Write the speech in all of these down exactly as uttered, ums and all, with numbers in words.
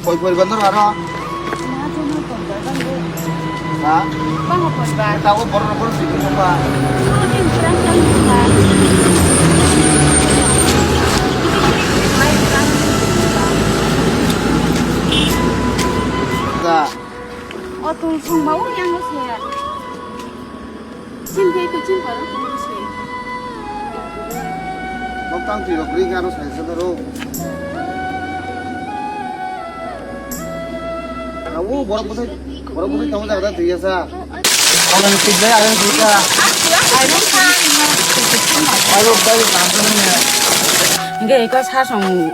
Koi poribar no aro? Na, jono poribar bang bo. Ha? Bang bo poribar. Tabo borok rok borok sidi nokha. Jono din kurang jang nokha. Da. O tung sung ba o yang no se. Sim khe ko sim paro ko se. Nok tang twi rok ring aro sai sa daro. Awo borok bwsai, borok bwsai tamo jaga twi ya sa. Ang twi lai ang twi ka. Ayo bai ang twi. Hingke iko sa song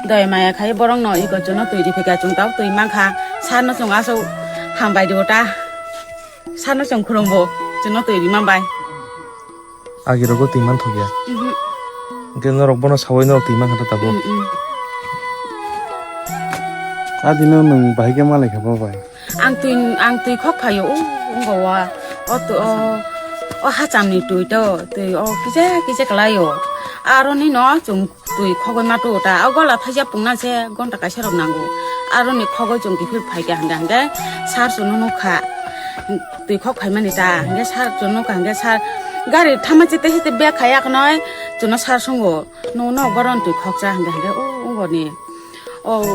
doi maya khai borok no iko jono twi ri phika chwng tau twi mankha sa no chwng aswk hambai di ota. Sano chwng khurumbo, chwngno twi rima bai. Agi rogo twi man thokya. Mhm. Hwnkhe norok bono sawi norok twi mankha tabuk. Mm, mm. Adino nwng bahai khe malai kha bo bai. Ang twi, ang twi khok phaio, o, wngkha wa. O twi, o, o hachamni twi to, twi o kisa kisa kwlaio. Aroni no chwng twi khogwi ma tu ta, o gola thaisa pungna se gonta kaisa rok nango. Aroni khogwi chwng kiphil phaikha hingkha hingkhe sar chwngno nukha. Twi khok phaimani ta, hingkhe sar chwngno nukha, hingkhe sar gari thama chite chite bag khai akhwnoi chwngno sar swngo. Nokno boron twi khokcha hingkha hingkhe o ungoni. O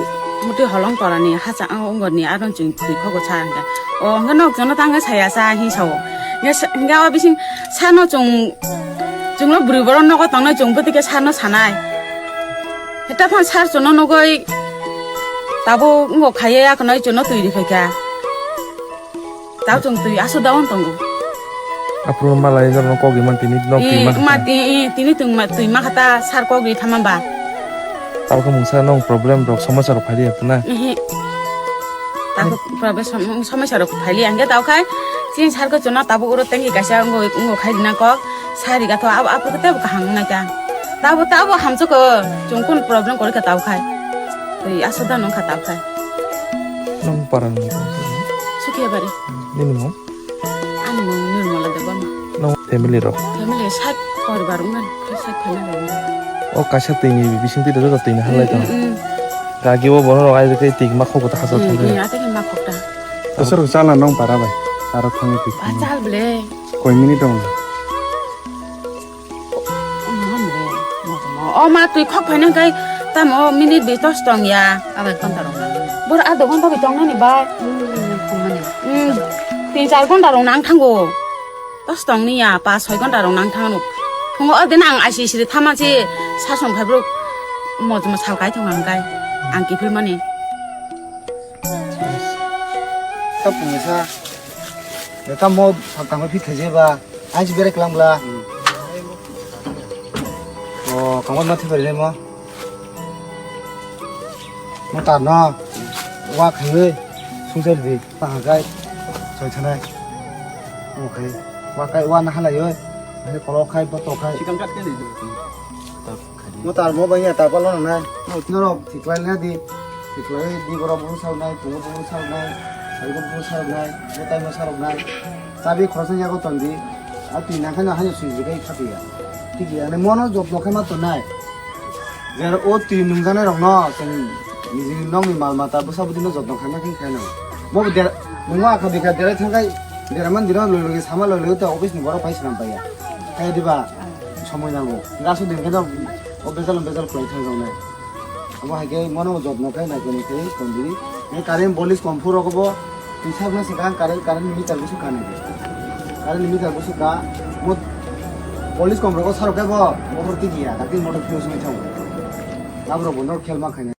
muti holong torani hacha o ungoni aron chwng twi khogo sa hingkha. O hingkhe nok chwngno tangkhe saya sa hinwi sao. Hingkhe sa, hingkhe o bising sano chwng, chwngno bwrwi borok nogo tongnai chwng bwtwi khe sano sanai. Heta phano sar chwngno nugwi tabuk wngkha khaiya khwnai chwngno twi rikhaikha. Tao chwng twi aswk daon tongo. Aphuru malai norokno kok rimani tini nok twi Eh, ma ma khata. Ti-, eh, tini tong ma, twi ma khata sar kok ri thama ba. Tabo khe mungsa nong problem rok somosa rok phai riya khna. Ehe. Tabo problem som-, somosa rok phai liya hingke tao khai. Chini sar ko chwngno tabo uro tengki kaisa wngwi, wngwi khai rina kok. Sari gatho abo, abo khe tebo kaham wngnai ta. Tabo, tabo hamjwk ko chwng kun problem kori kha tao khai. Twi aswk da nong kha tao khai. Nong para nong. Sukhiya bari. Nini mung? Ani mung Nirmala Debbarma. Nong family rok? Family sat poribar wngmani, sat family rok wngmani. O kaisa twi ni bising twi rok twi ni halai tong. Mm, mm, mm. Kagi o bono rok ai twi ma khok ta hasa thang. Mm, mm, ate ma khok ta. Aswk rok chala nong para bai. Aro thangwi twi. Ba chal ble. Koi minute tong. O ma twi khok phaina hwnkhe tamo minute bai tos tong ya. Abai ghonta rok nang. Bor adho ghonta bai tong nani bai. Hmm, tin char ghonta rok nang thango. Tos tong ni ya, pas soi ghonta rok nang thango. Phungo o din ang I C C ri thama si sasong khai bro. Mojmo sal kai thong ang kai. Ang kiphil mani. Ta pungsa. Ya tamo phak tangma phit khaje ba. Aji berek lang bla. O, kangma ma thibari le mo. Mo tar no. Wa khaye. Sungsel di. Pa hagai. Soi thanai. O khai. Wa kai wa na halai oi. Hai kolo khai boto khai. Sikam kat kali. Mo tar mo bang ya tar palo na. Norok thiklai na di. Thiklai di borok bung sarok nai, tongo bung sarok nai, sari bung sarok nai, bo tai mo sarok nai. Chabi khoroksa yago ton di. A twi nang khe no haino sui jikai khati ya. Thik ya, ani mono jotno khe ma ton nai. Jera o twi nungjanai rok no chwng niji nokni mal mata bwsa bwtwi no jotno khaina khe khaino. Mo bo der nungo akha bikha derai thangkai deraman dino loi loi sama loi loi ta office ni borok pai swnam pai ya. Kaya diba? Somoi nango. Gaso din khe no o bejal bejal kwlai thang jong nai. Abo hai khe mono jotno khe nai khe nai khe tong di. Ni current bolis kom phuro ko bo twi sabna se kang current, current meter busu kani. Current meter busu ka mo bolis kom rogo sarok khe bo motor tigi ya, tapi motor fuse mai thang. Abro bo nor khel ma khaina.